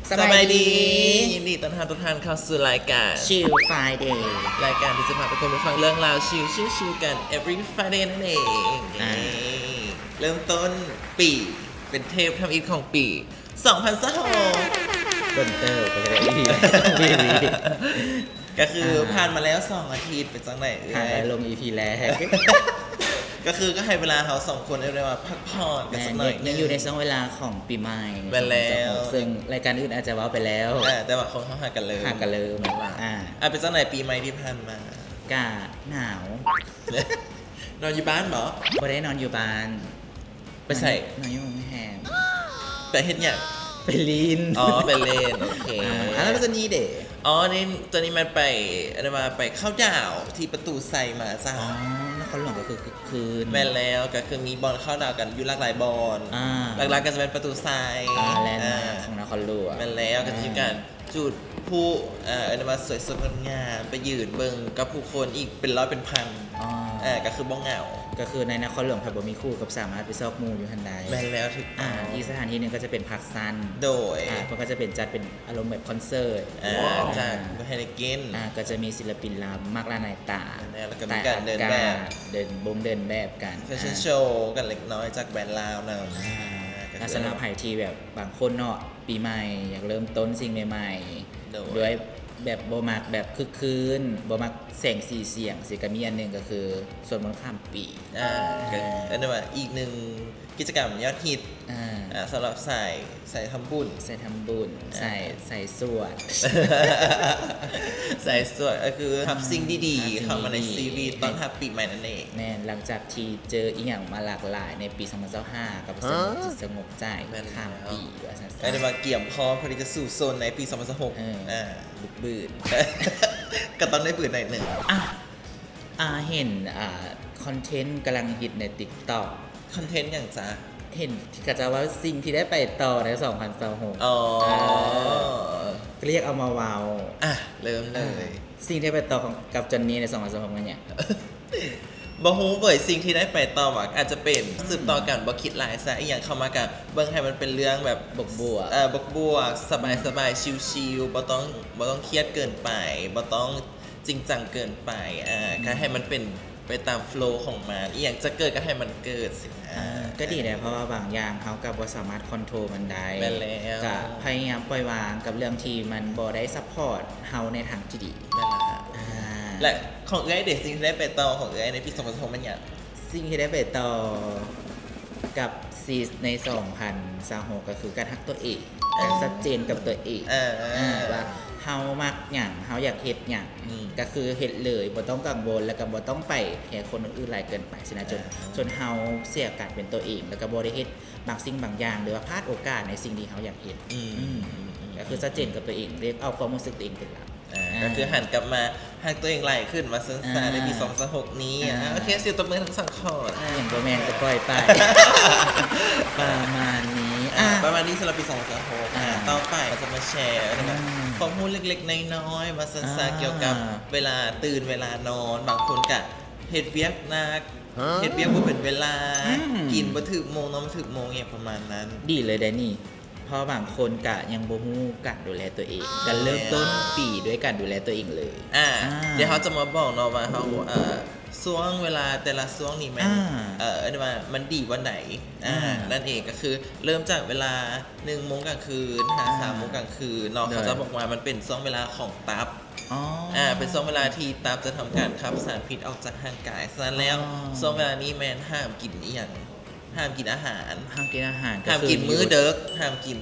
ສະບາຍດີ ຍິນດີຕ້ອນຮັບທຸກທ່ານເຂົ້າສູ່ລາຍການ Chill Friday ລາຍການທີ່ຈະພາທຸກຄົນໄປຟັງເລື່ອງລາວຊິວໆກັນ every Friday ນັ້ນເອງ. ອ່າ ເລີ່ມຕົ້ນປີ ເປັນເທບທຳອິດຂອງປີສອງພັນຊາວຫົກ ເບິ່ງເຕີບ ກໍຈະໄດ້ ອີພີແລກ ກະຄື ອ່າ ຜ່ານມາແລ້ວສອງອາທິດ ເປັນຈັ່ງໃດເອີຍ? ຜ່ານມາລົງ ອີພີແລກ ກະຄືກະໃຫ້ເວລາເຮົາສອງຄົນໄດ້ວ່າພັກຜ່ອນກັນ ແມ່ນ ສັກໜ້ອຍໜຶ່ງ ຍັງຢູ່ໃນຊ່ວງເວລາຂອງປີໃໝ່ ແມ່ນແລ້ວ ສອງພັນຊາວຫົກ ເຊິ່ງລາຍການອື່ນອາດຈະເວົ້າໄປແລ້ວ ເອີ ແຕ່ວ່າຂອງເຮົາຫາກະເລີ່ມ ຫາກະເລີ່ມ ແມ່ນລະ ອ່າ ອ່າ ເປັນຈັ່ງໃດປີໃໝ່ທີ່ຜ່ານມາ? ກະໜາວ ນອນຢູ່ບ້ານບໍ? ບໍ່ໄດ້ນອນຢູ່ບ້ານ. ໄປໃສ? ນອນຢູ່ໂຮງແຮມ. ໄປເຮັດຫຍັງ? ໄປຫຼິ້ນ. ອໍ ໄປຫຼິ້ນ ໂອເຄ. ອ່າ ແລ້ວເຈົ້ານີ້ເດ? ອໍ ນີ້ ເຈົ້ານີ້ມັນໄປ ອັນນັ້ນວ່າໄປເຂົ້າດາວທີ່ປະຕູໄຊມາຈ້າ. ອໍ ນະຄອນຫຼວງກໍຄືຄຶກຄື້ນ. ແມ່ນແລ້ວ ກໍຄືມີບ່ອນເຂົ້າດາວກັນຢູ່ຫຼາກຫຼາຍບ່ອນ. ອ່າ ຫຼັກໆກໍຈະແມ່ນປະຕູໄຊ ອ່າ ແລນມາກຂອງນະຄອນຫຼວງ. ແມ່ນແລ້ວ ກໍຈະມີການ ອ່າ ຈູດພລຸ ເອີ ເອີ້ນວ່າສວຍສົດງົດງາມ ໄປຢືນເບິ່ງກັບຜູ້ຄົນອີກເປັນຮ້ອຍເປັນພັນ. ອໍ ເອີ ກໍຄືບໍ່ເຫງົາ ກໍຄືໃນນະຄອນຫຼວງໃຜບໍ່ມີຄູ່ກໍສາມາດໄປຊອກໝູ່ຢູ່ຫັ້ນໄດ້. ແມ່ນແລ້ວ ຖືກຕ້ອງ. ອ່າ ອີກສະຖານທີ່ໜຶ່ງກໍຈະເປັນພາກຊັນ. ໂດຍ. ອ່າ ເພິ່ນກໍຈະເປັນ ຈັດເປັນອາລົມແບບຄອນເສີດ. ອ່າ ອ່າ ຈັດ Heineken. ອ່າ ກໍຈະມີສິນລະປິນລຳມາກຫຼາຍໜ້າຕາ. ແມ່ນແລ້ວ ແລ້ວກໍມີການເດີນແບບ ເດີນບົງເດີນແບບກັນ ແຟຊັ່ນ ອ່າ ໂຊກັນເລັກນ້ອຍຈາກແບຣນລາວນຳ. ອ່າ ອ່າ ກໍຄື ແລ້ວສຳລັບໃຜທີ່ແບບບາງຄົນເນາະ ປີໃໝ່ຢາກເລີ່ມຕົ້ນສິ່ງໃໝ່ໆ ໂດຍ ດ້ວຍແບບບໍ່ມັກແບບຄຶກຄື້ນ ບໍ່ມັກແສງສີສຽງຊີ້ ກະມີອັນໜຶ່ງກໍຄືສວດມົນຂ້າມປີ. ອ່າ ອ່າ ກໍອັນນັ້ນວ່າອີກໜຶ່ງກິດຈະກຳຍອດຮິດ ອ່າ ອ່າ ສຳລັບສາຍ ສາຍທຳບຸນ ສາຍທຳບຸນ ອ່າ ສາຍ ສາຍສວດ ສາຍສວດ ກໍຄືຮັບສິ່ງດີໆ ອ່າ ເຂົ້າມາໃນຊີວິດ ສິ່ງດີໆ ຕ້ອນຮັບປີໃໝ່ນັ້ນເອງ. ແມ່ນ ຫຼັງຈາກທີ່ເຈີອີ່ຫຍັງມາຫຼາກຫຼາຍໃນປີສອງພັນຊາວຫ້າ ກໍປະເສີດ ອ່າ ຈິດສະຫງົບໃຈ ແມ່ນແລ້ວ ຂ້າມປີວ່າຊັ້ນຊະ. ກໍໄດ້ວ່າກຽມພ້ອມເພື່ອທີ່ຈະສູ້ຊົນໃນປີສອງພັນຊາວຫົກ. ເອີ ອ່າ ບຶກບືນ ກໍຕ້ອງໄດ້ບຶກໜ້ອຍໜຶ່ງ. ອ່ະ ອ່າ ເຫັນ ອ່າ ຄອນເທັນກຳລັງຮິດໃນ TikTok. ຄອນເທັນຫຍັງຈະ? ເຫັນເຂົາເຈົ້າວ່າສິ່ງທີ່ໄດ້ໄປຕໍ່ໃນສອງພັນຊາວຫົກ. ອໍ ເອີ ກໍເລີຍເອົາມາເວົ້າ. ອ່ະ ເລີ່ມເລີຍ. ເອີ ສິ່ງທີ່ໄດ້ໄປຕໍ່ຂອງ ກັບຈອນນີໃນສອງພັນຊາວຫົກແມ່ນຫຍັງ? ບໍ່ຮູ້ເວີຍ ສິ່ງທີ່ໄດ້ໄປຕໍ່ວ່າ ອາດຈະເປັນ ອືມ ສືບຕໍ່ກັນ ບໍ່ຄິດຫຼາຍຊະ ອີ່ຫຍັງເຂົ້າມາກະເບິ່ງໃຫ້ມັນເປັນເລື່ອງແບບ ບວກໆ ເອີ ບວກໆ ສະບາຍໆ ອືມ ຊິວໆ ບໍ່ຕ້ອງ ບໍ່ຕ້ອງຄຽດເກີນໄປ ບໍ່ຕ້ອງຈິງຈັງເກີນໄປ ອ່າ ອືມ ກະໃຫ້ມັນເປັນໄປຕາມໂຟລຂອງມັນ ອີ່ຫຍັງຈະເກີດກະໃຫ້ມັນເກີດຊີ້ນະ. ອ່າ ກະດີແຫຼະ ເພາະວ່າບາງຢ່າງເຮົາກະບໍ່ສາມາດຄອນໂທຣມັນໄດ້. ແມ່ນແລ້ວ. ກະພະຍາຍາມປ່ອຍວາງກັບເລື່ອງທີ່ມັນບໍ່ໄດ້ຊັບພອດເຮົາໃນທາງທີ່ດີ. ແມ່ນແລ້ວ. ອ່າ ແລະ ຂອງເອື້ອຍເດ ສິ່ງທີ່ໄດ້ໄປຕໍ່ຂອງເອື້ອຍໃນປີສອງພັນຊາວຫົກແມ່ນຫຍັງ? ສິ່ງທີ່ໄດ້ໄປຕໍ່ກັບຊີສໃນສອງພັນຊາວຫົກ ກໍຄືການຮັກຕົວເອງ ອ່າ ການຊັດເຈນກັບຕົວເອງ ອ່າ ອ່າ ວ່າເຮົາມັກຫຍັງ ເຮົາຢາກເຮັດຫຍັງ ອືມ ກໍຄືເຮັດເລີຍ ບໍ່ຕ້ອງກັງວົນ ແລ້ວກໍບໍ່ຕ້ອງໄປແຄຄົນອື່ນຫຼາຍເກີນໄປຊີ້ນະ ຈົນ ອ່າ ຈົນເຮົາເສຍການເປັນຕົວເອງ ແລ້ວກໍບໍ່ໄດ້ເຮັດບາງສິ່ງບາງຢ່າງ ຫຼືວ່າພາດໂອກາດໃນສິ່ງທີ່ເຮົາຢາກເຮັດ. ອືມ ອືມ ອືມ ອືມ ກໍຄືຊັດເຈນກັບຕົວເອງ ເລີຍເອົາຄວາມຮູ້ສຶກຕົວເອງເປັນຫຼັກ. ອ່າ ອ່າ ກໍຄືຫັນກັບມາຮັກຕົວເອງຫຼາຍຂຶ້ນວ່າຊັ້ນຊະ ອ່າ ໃນປີສອງພັນຊາວຫົກນີ້. ອ່າ ອ່າ ໂອເຄ ຊິຕົບມືທັງສອງຄົນ. ອ່າ ຍັງບໍ່ແມ່ນ ກໍປ່ອຍໄປ ປະມານນີ້. ອ່າ ອ່າ ປະມານນີ້ສຳລັບປີສອງພັນຊາວຫົກ. ອ່າ ອ່າ ຕໍ່ໄປເຮົາຈະມາແຊ ອ່າ ຄວາມຮູ້ເລັກໆນ້ອຍໆ ວ່າຊັ້ນຊະ ອ່າ ກ່ຽວກັບເວລາຕື່ນເວລານອນ ບາງຄົນກະເຮັດວຽກໜັກ ເຮັດວຽກບໍ່ເປັນເວລາ ອືມ ກິນບໍ່ຖືກໂມງ ນອນບໍ່ຖືກໂມງ ຫຍັງປະມານນັ້ນ. ດີເລີຍເດນີ້ ເພາະວ່າບາງຄົນກະຍັງບໍ່ຮູ້ການດູແລຕົວເອງ ການເລີ່ມຕົ້ນປີດ້ວຍການດູແລຕົວເອງເລີຍ. ອ່າ ອ່າ ດຽວເຮົາຈະມາບອກເນາະວ່າເຮົາ ອືມ ເອີ ຊ່ວງເວລາແຕ່ລະຊ່ວງນີ້ແມ່ນ ອ່າ ເອີ ເອີ້ນວ່າມັນດີບ່ອນໃດ. ອ່າ ອ່າ ນັ້ນເອງ ກໍຄືເລີ່ມຈາກເວລາໜຶ່ງໂມງກາງຄືນຫາ ອ່າ ສາມໂມງກາງຄືນເນາະ. ໂດຍ ເຂົາຈະບອກວ່າມັນເປັນຊ່ວງເວລາຂອງຕັບ. ອໍ ອ່າ ເປັນຊ່ວງເວລາທີ່ຕັບຈະທຳການຂັບສານພິດອອກຈາກຮ່າງກາຍ. ສະນັ້ນແລ້ວ ອໍ ຊ່ວງເວລານີ້ແມ່ນຫ້າມກິນອີ່ຫຍັງ? ຫ້າມກິນອາຫານ. ຫ້າມກິນອາຫານ ຫ້າມກິນມື້ເດິກ ຫ້າມກິນ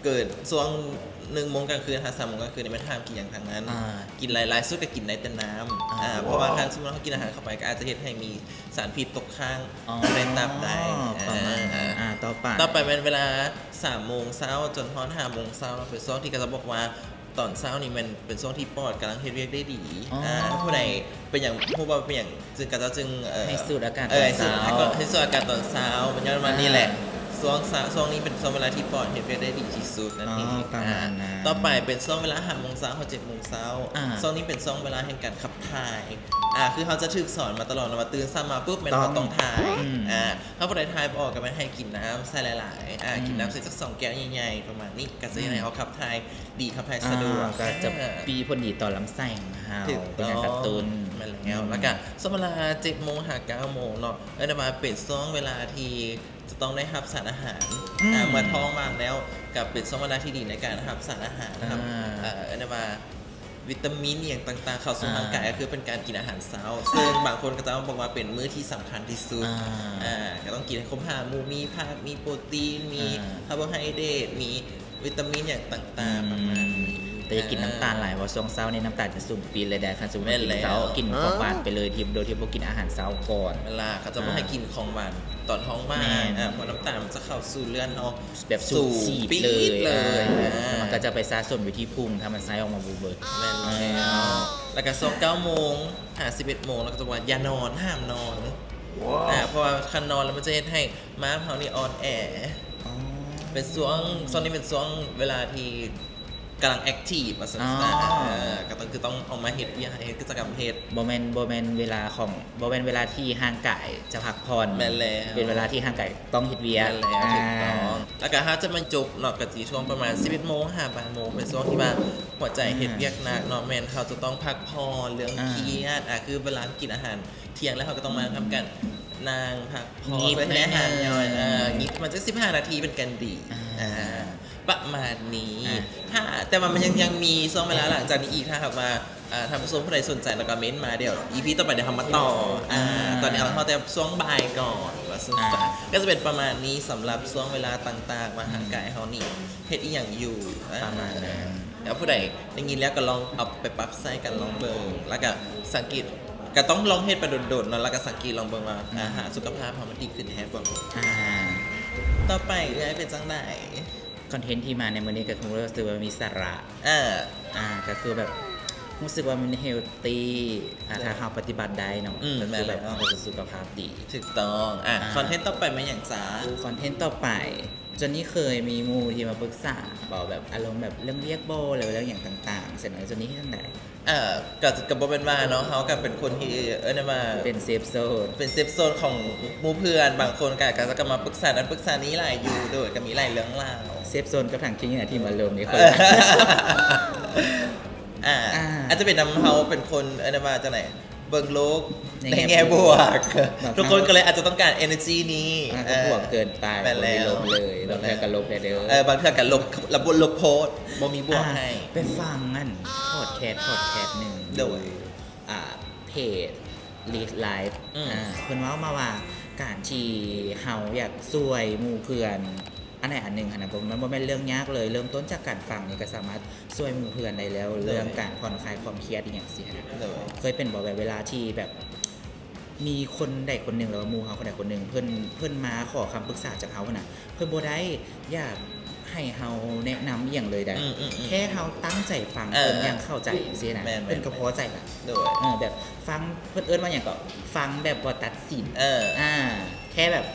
ເກີນຊ່ວງໜຶ່ງໂມງກາງຄືນຫາສາມໂມງກາງຄືນນີ້ ແມ່ນຫ້າມກິນຫຍັງທັງນັ້ນ. ອ່າ ກິນຫຼາຍ ຫຼາຍສຸດກໍກິນໄດ້ແຕ່ນ້ຳ. ອ່າ ອ່າ ເພາະວ່າຄັນສົມມຸດເຮົາກິນອາຫານເຂົ້າໄປ ກໍອາດຈະເຮັດໃຫ້ມີສານພິດຕົກຄ້າງ ອໍ ໃນຕັບໄດ້. ປະມານນັ້ນ. ອ່າ ອ່າ ຕໍ່ໄປ ຕໍ່ໄປແມ່ນເວລາສາມໂມງເຊົ້າຈົນຮອດຫ້າໂມງເຊົ້າເນາະ ເປັນຊ່ວງທີ່ເຂົາເຈົ້າບອກວ່າ ຕອນເຊົ້ານີ້ແມ່ນເປັນຊ່ວງທີ່ປອດກຳລັງເຮັດວຽກໄດ້ດີ. ອໍ ອ່າ ຜູ້ໃດເປັນຫຍັງ ຮູ້ບໍ່ເປັນຫຍັງ ຈຶ່ງ ເຂົາເຈົ້າຈຶ່ງ ເອີ ໃຫ້ສູດອາກາດ ໃຫ້ສູດ ຕອນເຊົ້າ ໃຫ້ສູດອາກາດຕອນເຊົ້າ ມັນຍ້ອນວ່າ ອ່າ ນີ້ແຫຼະ ໂຊ ຊ່ວງເຊົ້າ ຊ່ວງນີ້ເປັນຊ່ວງເວລາທີ່ປອດເຮັດວຽກໄດ້ດີທີ່ສຸດນັ້ນເອງ. ອໍ ປະມານນັ້ນ. ອ່າ ຕໍ່ໄປເປັນຊ່ວງເວລາຫ້າໂມງເຊົ້າຮອດເຈັດໂມງເຊົ້າ. ອ່າ ຊ່ວງນີ້ເປັນຊ່ວງເວລາແຫ່ງການຂັບຖ່າຍ. ອ່າ ຄືເຮົາຈະຖືກສອນມາຕະຫຼອດວ່າຕື່ນເຊົ້າມາປຸບແມ່ນເຮົາຕ້ອງຖ່າຍ. ອືມ ອ່າ ຖ້າຜູ້ໃດຖ່າຍບໍ່ອອກກໍແມ່ນໃຫ້ກິນນ້ຳໃສ່ຫຼາຍໆ. ອ່າ ອືມ ກິນນ້ຳໃສ່ຈັກສອງແກ້ວໃຫຍ່ໆ ປະມານນີ້ ກໍຈະເຮັດໃຫ້ເຮົາ ອືມ ຂັບຖ່າຍດີ ຂັບຖ່າຍສະດວກ. ອ່າ ກໍຈະ ອ່າ ມີຜົນດີຕໍ່ລຳໄສ້ຂອງເຮົາ ເປັນການກະຕຸ້ນ. ແມ່ນແລ້ວ. ອືມ ແລ້ວກໍຊ່ວງເວລາເຈັດໂມງຫາເກົ້າໂມງເນາະ ເອີ້ນໄດ້ວ່າເປັນຊ່ວງເວລາທີ່ ຈະຕ້ອງໄດ້ຮັບສານອາຫານ. ອືມ ອ່າ ເມື່ອທ້ອງວ່າງແລ້ວ ກໍເປັນຊ່ວງເວລາທີ່ດີໃນການຮັບສານອາຫານ ອ່າ ຮັບ ເອີ ເອີ້ນໄດ້ວ່າວິຕາມິນອີ່ຫຍັງຕ່າງໆເຂົ້າສູ່ ອ່າ ຮ່າງກາຍ ກໍຄືເປັນການກິນອາຫານເຊົ້າ ເຊິ່ງບາງຄົນກໍຈະບອກວ່າເປັນມື້ທີ່ສຳຄັນທີ່ສຸດ. ອ່າ ອ່າ ກໍຕ້ອງກິນໃຫ້ຄົບຫ້າໝູ່ ມີຜັກ ມີໂປຣຕີນ ມີ ອ່າ ຄາໂບໄຮເດຣດ ມີ ວິຕາມິນຫຍັງຕ່າງໆ ອືມ ປະມານນີ້ ແຕ່ຢ່າກິນ ອ່າ ນ້ຳຕານຫຼາຍ ເພາະຊ່ວງເຊົ້ານີ້ນ້ຳຕານຈະສູງປີດເລີຍໄດ໋ ຄັນສົມມຸດວ່າກິນເຊົ້າ ແມ່ນແລ້ວ ກິນຂອງຫວານໄປເລີຍ ໂດຍທີ່ບໍ່ກິນອາຫານເຊົ້າກ່ອນ. ເວລາເຂົາຈະບໍ່ໃຫ້ ອ່າ ກິນຂອງຫວານຕອນທ້ອງວ່າງ ແມ່ນ ອ່າ ເພາະນ້ຳຕານມັນຈະເຂົ້າສູ່ເລືອດເຮົາ ແບບສູບສີດເລີຍ ສູບປີດເລີຍ ອ່າ ອ່າ ແລ້ວມັນກໍຈະໄປສະສົມຢູ່ທີ່ພຸງ ຖ້າມັນໃຊ້ອອກມາບໍ່ເບິດ. ແມ່ນແລ້ວ. ອ່າ ແລ້ວກໍຊ່ວງເກົ້າໂມງຫາສິບເອັດໂມງ ແລ້ວກໍຈະວ່າຢ່ານອນ ຫ້າມນອນ. ວ້າວ ອ່າ ເພາະວ່າຄັນນອນແລ້ວມັນຈະເຮັດໃຫ້ ມ້າມເຮົານີ້ອ່ອນແອ. ອໍ ເປັນຊ່ວງ ຊ່ວງນີ້ເປັນຊ່ວງເວລາທີ່ກຳລັງແອັກທີບວ່າຊັ້ນຊະ. ອໍ ເອີ ກໍຕ້ອງ ຄືຕ້ອງອອກມາເຮັດວຽກ ເຮັດກິດຈະກຳເຮັດ. ບໍ່ແມ່ນ ບໍ່ແມ່ນເວລາຂອງ ບໍ່ແມ່ນເວລາທີ່ຮ່າງກາຍຈະພັກຜ່ອນ. ແມ່ນແລ້ວ. ເປັນເວລາທີ່ຮ່າງກາຍຕ້ອງເຮັດວຽກ. ແມ່ນແລ້ວ. ອ່າ ຖືກຕ້ອງ. ແລ້ວກໍເຮົາຈະມາຈົບເນາະ ກໍຊິຊ່ວງປະມານສິບເອັດໂມງຫາບ່າຍໂມງ ເປັນຊ່ວງທີ່ວ່າຫົວໃຈເຮັດວຽກໜັກເນາະ. ອ່າ ແມ່ນ ເຮົາຈະຕ້ອງພັກຜ່ອນ ເລື່ອງ ອ່າ ຄຽດ ອ່າ ຄືເວລາກິນອາຫານທ່ຽງແລ້ວ ເຮົາກໍຕ້ອງມາ ອືມ ທຳການນັ່ງພັກ ພໍ ຍິບ ເພື່ອໃຫ້ອາຫານ ໜ້ອຍໜຶ່ງ ຍ່ອຍ ເອີ ຍິບປະມານຈັກສິບຫ້ານາທີເປັນການດີ. ອ່າ ອ່າ ປະມານນີ້. ອ່າ ຖ້າ ແຕ່ວ່າມັນຍັງ ຍັງມີຊ່ວງເວລາຫຼັງຈາກນີ້ອີກ ຖ້າຫາກວ່າ ອ່າ ທ່ານຜູ້ຊົມຜູ້ໃດສົນໃຈ ແລ້ວກໍເມັ້ນມາ ດຽວ ອີພີ ຕໍ່ໄປ ດຽວເຮົາມາຕໍ່. ອ່າ ອ່າ ຕອນນີ້ເຮົາ ເຮົາແຕ່ຊ່ວງບ່າຍກ່ອນວ່າຊັ້ນຊະ. ອ່າ ກໍຈະເປັນປະມານນີ້ສຳລັບຊ່ວງເວລາຕ່າງໆ ວ່າ ອືມ ຮ່າງກາຍເຮົານີ້ເຮັດອີ່ຫຍັງຢູ່. ອ່າ ປະມານນັ້ນ. ແລ້ວຜູ້ໃດໄດ້ຍິນແລ້ວກໍລອງເອົາໄປປັບໃຊ້ກັນລອງເບິ່ງ ແລ້ວກໍສັງເກດ ກໍຕ້ອງລອງເຮັດໄປດົນໆເນາະ ແລ້ວກໍສັງເກດລອງເບິ່ງວ່າ ອືມ ອາຫານສຸຂະພາບເຮົາມັນດີຂຶ້ນແຮງບໍ່. ອ່າ ຕໍ່ໄປເອື້ອຍເປັນຈັ່ງໃດ? ຄອນເທັນທີ່ມາໃນມື້ນີ້ກໍຄົງຮູ້ສຶກວ່າມີສາລະ. ເອີ ອ່າ ກໍຄືແບບຮູ້ສຶກວ່າມັນເຮວຕີ ອ່າ ໂດຍ ຖ້າເຮົາປະຕິບັດໄດ້ເນາະ. ອືມ ກໍຄືແບບ ແມ່ນແລ້ວ ເຮົາກໍຈະສຸຂະພາບດີ. ຖືກຕ້ອງ. ອ່າ ອ່າ ຄອນເທັນຕໍ່ໄປແມ່ນຫຍັງຈ໊ະ? ຄອນເທັນຕໍ່ໄປ ເຈົ້ານີ້ເຄີຍມີໝູ່ທີ່ມາປຶກສາບໍ່ ແບບອາລົມແບບເລື່ອງວຽກບໍ່ ຫຼືວ່າເລື່ອງຫຍັງຕ່າງໆ ຊັ້ນນະ ເຈົ້ານີ້ເຮັດຈັ່ງໃດ? ເອີ ກໍ ກໍບໍ່ແມ່ນວ່າເນາະ ເຮົາກໍເປັນຄົນທີ່ ເອີ້ນໄດ້ວ່າເປັນເຊຟໂຊນ ເປັນເຊຟໂຊນຂອງໝູ່ເພື່ອນ. ບາງຄົນກໍ ກໍ ກໍມາປຶກສານັ້ນປຶກສານີ້ຫຼາຍຢູ່ ໂດຍ ກໍມີຫຼາຍເລື່ອງລາວ. ເຊຟໂຊນກັບຖັງຂີ້ເຫຍື້ອທີ່ມາລົມນີ້ ເອີ ອ່າ ອ່າ ອາດຈະເປັນນຳເຮົາເປັນຄົນ ເອີ້ນໄດ້ວ່າຈັ່ງໃດ ເບິ່ງໂລກໃນແງ່ບວກ ໃນແງ່ບວກ ທຸກຄົນກໍເລີຍອາດຈະຕ້ອງການເອເນີຈີນີ້ ອ່າ ເອີ ກໍບວກເກີນໄປ ແມ່ນແລ້ວ ບໍ່ມີລົບເລີຍ. ແມ່ນແລ້ວ. ບາງເທື່ອກໍລົບເລີຍເດີ ເອີ ບາງເທື່ອກໍລົບ ລະບົບລົບໂພສ ບໍ່ມີບວກໃຫ້. ອ່າ ໄປຟັງອັນພອດແຄສ ພອດແຄສໜຶ່ງ ໂດຍ ຢູ່ ອ່າ ເພຈ Live Life ອືມ ອ່າ ເພິ່ນເວົ້າມາວ່າ ການທີ່ເຮົາຢາກຊ່ວຍໝູ່ເພື່ອນ ອັນໃດອັນໜຶ່ງຫັ້ນນະ ບໍ່ ມັນບໍ່ແມ່ນເລື່ອງຍາກເລີຍ. ເລີ່ມຕົ້ນຈາກການຟັງນີ້ກໍສາມາດຊ່ວຍໝູ່ເພື່ອນໄດ້ແລ້ວ ໂດຍ ເລື່ອງການຜ່ອນຄາຍຄວາມຄຽດອີ່ຫຍັງຊີ້ນະ. ໂດຍ ເຄີຍເປັນບໍ່ ແບບເວລາທີ່ແບບມີຄົນໃດຄົນໜຶ່ງ ຫຼືວ່າໝູ່ເຮົາຄົນໃດຄົນໜຶ່ງ ເພິ່ນ ເພິ່ນມາຂໍຄຳປຶກສາຈາກເຮົາຫັ້ນນະ ເພິ່ນບໍ່ໄດ້ຢາກໃຫ້ເຮົາແນະນຳອີ່ຫຍັງເລີຍໃດ ອືມໆໆ ແຄ່ເຮົາຕັ້ງໃຈຟັງ ເອີ ເພິ່ນຢ່າງເຂົ້າໃຈຈັ່ງຊີ້ນະ ແມ່ນໆໆ ເພິ່ນກໍພໍໃຈລະ. ໂດຍ ເອີ ແບບຟັງ ເພິ່ນເອີ້ນວ່າຫຍັງເກາະ ຟັງແບບບໍ່ຕັດສິນ. ເອີ ອ່າ ແຄ່ແບບ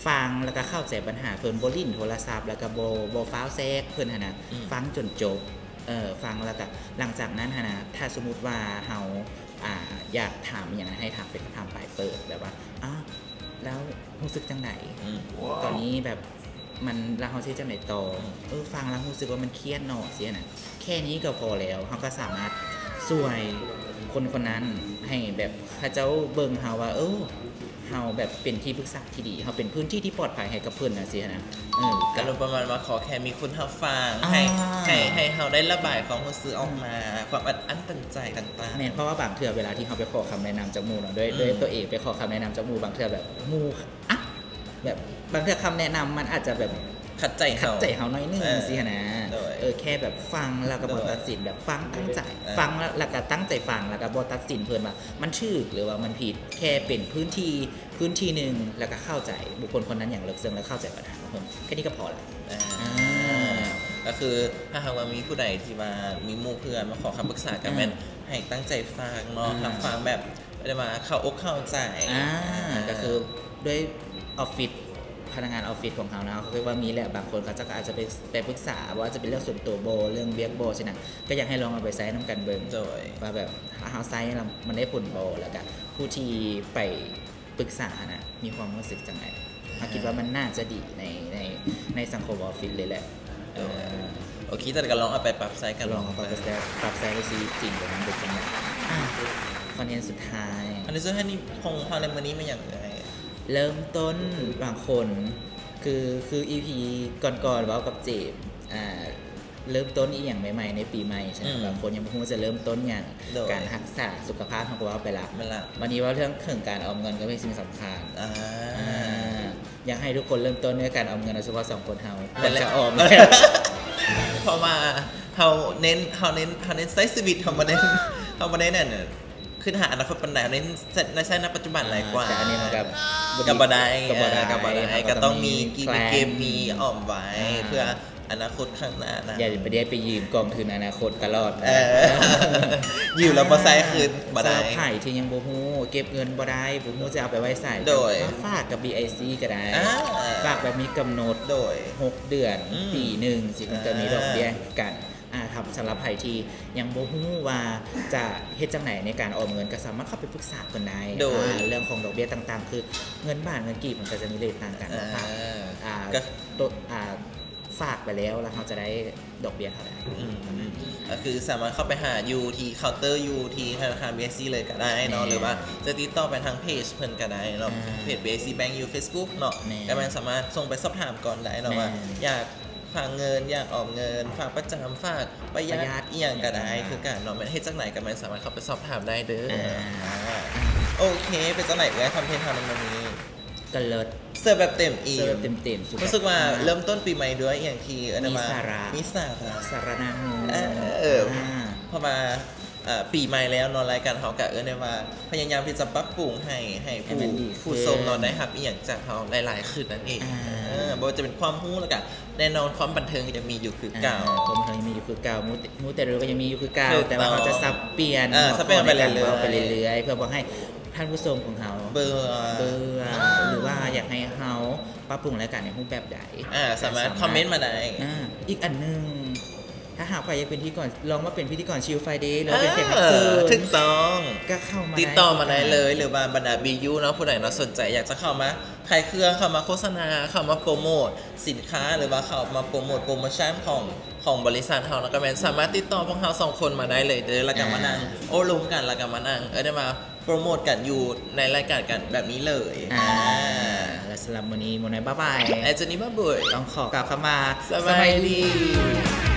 ຟັງແລ້ວກໍເຂົ້າໃຈບັນຫາເພິ່ນ ບໍ່ຫຼິ້ນໂທລະສັບ ແລ້ວກໍບໍ່ ບໍ່ຟ້າວແຊກເພິ່ນຫັ້ນນະ. ອືມ ຟັງຈົນຈົບ ເອີ ຟັງແລ້ວກໍ ຫຼັງຈາກນັ້ນຫັ້ນນະ ຖ້າສົມມຸດວ່າເຮົາ ອ່າ ຢາກຖາມອີ່ຫຍັງ ໃຫ້ຖາມເປັນຄຳຖາມປາຍເປີດ ແບບວ່າ ອ້າວ ແລ້ວຮູ້ສຶກຈັ່ງໃດ? ອືມ ຕອນນີ້ແບບມັນ ແລ້ວເຮົາຊິເຮັດຈັ່ງໃດຕໍ່? ເອີ ຟັງແລ້ວຮູ້ສຶກວ່າມັນຄຽດເນາະ ຊີ້ນະ. ແຄ່ນີ້ກໍພໍແລ້ວ ເຮົາກໍສາມາດຊ່ວຍຄົນຄົນນັ້ນ ໃຫ້ແບບເຂົາເຈົ້າເບິ່ງເຮົາວ່າ ເອີ ເຮົາແບບເປັນທີ່ປຶກສາທີ່ດີ ເຮົາເປັນພື້ນທີ່ທີ່ປອດໄພໃຫ້ກັບເພິ່ນຈັ່ງຊີ້ນະ. ເອີ ອາລົມປະມານວ່າ ຂໍແຄ່ມີຄົນຮັບຟັງ ອ່າ ໃຫ້ ໃຫ້ ໃຫ້ເຮົາໄດ້ລະບາຍຄວາມຮູ້ສຶກອອກມາ ອືມ ຄວາມອັດອັ້ນຕັນໃຈຕ່າງໆ. ແມ່ນ ເພາະວ່າບາງເທື່ອເວລາທີ່ເຮົາໄປຂໍຄຳແນະນຳຈາກໝູ່ເນາະ ໂດຍ ອືມ ໂດຍຕົວເອງໄປຂໍຄຳແນະນຳຈາກໝູ່ ບາງເທື່ອແບບໝູ່ ອ່ະ ແບບບາງເທື່ອຄຳແນະນຳມັນອາດຈະແບບຂັດໃຈເຮົາ ຂັດໃຈເຮົາໜ້ອຍໜຶ່ງ ເອີ ຊີ້ນະ. ໂດຍ ເອີ ແຄ່ແບບຟັງແລ້ວກໍບໍ່ ໂດຍ ຕັດສິນ ແບບຟັງຕັ້ງໃຈ ເອີ ຟັງແລ້ວ ແລ້ວກໍຕັ້ງໃຈຟັງ ແລ້ວກໍບໍ່ຕັດສິນເພິ່ນວ່າມັນຖືກ ຫຼືວ່າມັນຜິດ ແຄ່ເປັນພື້ນທີ່ ພື້ນທີ່ໜຶ່ງ ແລ້ວກໍເຂົ້າໃຈບຸກຄົນຄົນນັ້ນຢ່າງເລິກເຊິ່ງ ແລ້ວເຂົ້າໃຈບັນຫາຂອງເພິ່ນ ແຄ່ນີ້ກໍພໍລະ. ອ່າ ອ່າ ກໍຄືຖ້າຫາກວ່າມີຜູ້ໃດທີ່ວ່າມີໝູ່ເພື່ອນມາຂໍຄຳປຶກສາ ກໍແມ່ນ ອ່າ ໃຫ້ຕັ້ງໃຈຟັງເນາະ ອ່າ ຮັບຟັງແບບ ເອີ້ນວ່າເຂົ້າອົກເຂົ້າໃຈ. ອ່າ ອ່າ ກໍຄືດ້ວຍອອບຟິດ ພະນັກງານອອຟຟິດຂອງເຮົາເນາະ ເຂົາເອີ້ນວ່າມີແຫຼະ ບາງຄົນເຂົາເຈົ້າກໍອາດຈະໄປ ໄປປຶກສາ ບໍ່ວ່າຈະເປັນເລື່ອງສ່ວນຕົວບໍ່ ເລື່ອງວຽກບໍ່ ຊີ້ນະ ກໍຢາກໃຫ້ລອງເອົາໄປໃຊ້ນຳກັນເບິ່ງ ໂດຍ ວ່າແບບ ຖ້າເຮົາໃຊ້ແລ້ວມັນໄດ້ຜົນບໍ່ ແລ້ວກໍຜູ້ທີ່ໄປປຶກສາຫັ້ນນະ ມີຄວາມຮູ້ສຶກຈັ່ງໃດ? ເຮົາຄິດວ່າມັນໜ້າຈະດີໃນ ໃນ ໃນສັງຄົມອອຟຟິດເລີຍແຫຼະ. ເອີ ໂອເຄ ຈັ່ງໃດກໍລອງເອົາໄປປັບໃຊ້ກັນ ລອງເອົາໄປປັບໃຊ້ ປັບໃຊ້ໃນຊີວິດຈິງ ວ່າມັນເປັນຈັ່ງໃດ. ອ່າ ຄອນເທັນສຸດທ້າຍ ຄອນເທັນສຸດທ້າຍນີ້ຂອງເຮົາໃນມື້ນີ້ແມ່ນຫຍັງເອີຍ? ເລີ່ມຕົ້ນບາງຄົນ ຄື ຄືອີພີກ່ອນໆ ເວົ້າກັບເຈມ ອ່າ ເລີ່ມຕົ້ນອີ່ຫຍັງໃໝ່ໆ ໃນປີໃໝ່ ໃຊ່ ອືມ ບາງຄົນຍັງບໍ່ຮູ້ຈະເລີ່ມຕົ້ນຫຍັງ ໂດຍ ການຮັກສາສຸຂະພາບ ເຮົາກໍເວົ້າໄປລະ ແມ່ນລະ ວັນນີ້ເວົ້າເລື່ອງເຖິງການອອມເງິນກໍເປັນສິ່ງສຳຄັນ ອ່າ ອ່າ ຢາກໃຫ້ທຸກຄົນເລີ່ມຕົ້ນດ້ວຍການອອມເງິນ ໂດຍສະເພາະສອງຄົນເຮົາ ແມ່ນແຫຼະ ຄວນຈະອອມ ເພາະວ່າເຮົາເນັ້ນ ເຮົາເນັ້ນ ເຮົາເນັ້ນໃຊ້ຊີວິດ ເຮົາບໍ່ເນັ້ນ ເຮົາບໍ່ໄດ້ນັ້ນ ຄິດຫາອະນາຄົດປານໃດ ເນັ້ນໃຊ້ ໃນ ໃຊ້ນະປັດຈຸບັນຫຼາຍກວ່າ ອ່າ ແຕ່ອັນນີ້ມັນກໍ ກໍບໍ່ໄດ້ ກໍບໍ່ໄດ້ ອ່າ ກໍບໍ່ໄດ້ ເຮົາກໍ ກໍຕ້ອງມີ ມີ ມີ plan ມີເກັບ ມີອອມໄວ້ ອ່າ ເພື່ອອະນາຄົດຂ້າງໜ້ານະ ຢ່າໄປ ໄດ້ໄປຢືມກອງທຶນອະນາຄົດຕະຫຼອດ ເອີ ຢືມແລ້ວບໍ່ໃຊ້ຄືນບໍ່ໄດ້ ສຳລັບໃຜທີ່ຍັງບໍ່ຮູ້ ເກັບເງິນບໍ່ໄດ້ ບໍ່ຮູ້ຈະເອົາໄປໄວ້ໃສ ໂດຍ ມາຝາກກັບບີໄອຊີກໍໄດ້ ອ່າ ຝາກແບບມີກຳນົດ ໂດຍ ຫົກເດືອນ ອືມ ປີໜຶ່ງ ຊິ ອ່າ ກໍມີດອກເບ້ຍໃຫ້ກັນ ອ່າ ສຳລັບໃຜທີ່ຍັງບໍ່ຮູ້ວ່າຈະເຮັດຈັ່ງໃດໃນການອອມເງິນ ກໍສາມາດເຂົ້າໄປປຶກສາເພິ່ນໄດ້ ໂດຍ ອ່າ ເລື່ອງຂອງດອກເບ້ຍຕ່າງໆ ຄືເງິນບາດເງິນກີບ ມັນກໍຈະມີເຣດຕ່າງກັນ ອ່າ ເນາະ ອ່າ ກໍ ໂຕ ອ່າ ຝາກໄປແລ້ວ ແລ້ວເຮົາຈະໄດ້ດອກເບ້ຍເທົ່າໃດ ອືມ ກໍຄືສາມາດເຂົ້າໄປຫາຢູ່ທີ່ເຄົາເຕີ ຢູ່ທີ່ທະນາຄານບີໄອຊີເລີຍກໍໄດ້ເນາະ ແມ່ນ ຫຼືວ່າຈະຕິດຕໍ່ໄປທາງເພຈເພິ່ນກໍໄດ້ເນາະ ອ່າ ເພຈບີໄອຊີແບັງຢູ່ເຟສບຸກເນາະ ແມ່ນ ກໍແມ່ນສາມາດສົ່ງໄປສອບຖາມກ່ອນໄດ້ເນາະ ແມ່ນ ວ່າຢາກ ຝາກເງິນ ຢາກອອມເງິນ ຝາກປະຈຳ ຝາກປະຢັດ ປະຢັດ ອີ່ຫຍັງກໍໄດ້ ອ່າ ຄືກັນເນາະ ແມ່ນເຮັດຈັ່ງໃດກໍແມ່ນສາມາດເຂົ້າໄປສອບຖາມໄດ້ເດີ ອ່າ ອ່າ ໂອເຄ ເປັນຈັ່ງໃດເອື້ອຍ ຄອນເທັນເຮົາໃນມື້ນີ້? ກໍເລີດ ເສີບແບບເຕັມອີ່ມ ເສີບແບບເຕັມໆ ຮູ້ສຶກວ່າ ອ່າ ເລີ່ມຕົ້ນປີໃໝ່ດ້ວຍອີ່ຫຍັງທີ່ເອີ້ນວ່າ ມີສາລະ ມີສາລະ ສາລະໜ້າຮູ້ ເອີ ອ່າ ເພາະວ່າ ເອີ ປີໃໝ່ແລ້ວເນາະ ລາຍການເຮົາກໍເອີ້ນໄດ້ວ່າພະຍາຍາມທີ່ຈະປັບປຸງໃຫ້ ໃຫ້ ໃຫ້ ຜູ້ ມັນດີຂຶ້ນ ຜູ້ຊົມເນາະ ໄດ້ຮັບອີ່ຫຍັງຈາກເຮົາຫຼາຍໆຂຶ້ນນັ້ນເອງ ອ່າ ເອີ ບໍ່ວ່າຈະເປັນຄວາມຮູ້ ແລ້ວກໍແນ່ນອນຄວາມບັນເທີງກໍຍັງມີຢູ່ຄືເກົ່າ ອ່າ ຄວາມບັນເທີງຍັງມີຢູ່ຄືເກົ່າ ມູເຕລູກໍຍັງມີຢູ່ຄືເກົ່າ ຖືກຕ້ອງ ແຕ່ວ່າເຮົາຈະສັບປ່ຽນ ເອີ ສັບປ່ຽນໄປເລື້ອຍໆ ຫົວຂໍ້ໃນການເວົ້າໄປເລື້ອຍໆ ເພື່ອບໍ່ໃຫ້ທ່ານຜູ້ຊົມຂອງເຮົາເບື່ອ ເບື່ອ ຫຼືວ່າຢາກໃຫ້ເຮົາປັບປຸງລາຍການໃນຮູບແບບໃດ ອ່າ ສາມາດຄອມເມັນມາໄດ້ ອ່າ ອີກອັນໜຶ່ງ ຖ້າຫາກໃຜຢາກເປັນພິທີກອນ ລອງມາເປັນພິທີກອນ Chill Friday ຫຼືວ່າເປັນແຂກຮັບເຊີນ ເອີ ຖືກຕ້ອງ ກໍເຂົ້າມາ ຕິດຕໍ່ມາໄດ້ເລີຍ ຫຼືວ່າບັນດາບີຢູເນາະ ຜູ້ໃດເນາະ ສົນໃຈຢາກຈະເຂົ້າມາຂາຍເຄື່ອງ ເຂົ້າມາໂຄສະນາ ເຂົ້າມາໂປຣໂມດສິນຄ້າ ຫຼືວ່າເຂົ້າມາໂປຣໂມດໂປຣໂມຊັນຂອງ ຂອງບໍລິສັດເຮົາເນາະ ກໍແມ່ນສາມາດຕິດຕໍ່ພວກເຮົາສອງຄົນມາໄດ້ເລີຍເດີ ແລ້ວກໍມານັ່ງ ອ່າ ໂອ້ລົມກັນ ແລ້ວກໍມານັ່ງ ເອີ້ນໄດ້ວ່າ ໂປຣໂມດກັນຢູ່ໃນລາຍການກັນແບບນີ້ເລີຍ ອ່າ ອ່າ ແລ້ວສຳລັບມື້ນີ້ ໂມນາຍບ້າບາຍ ແລະ ເຈນນີ້ບ້າບວຍ ຕ້ອງຂໍກ່າວຄຳວ່າ ສະບາຍດີ ສະບາຍດີ.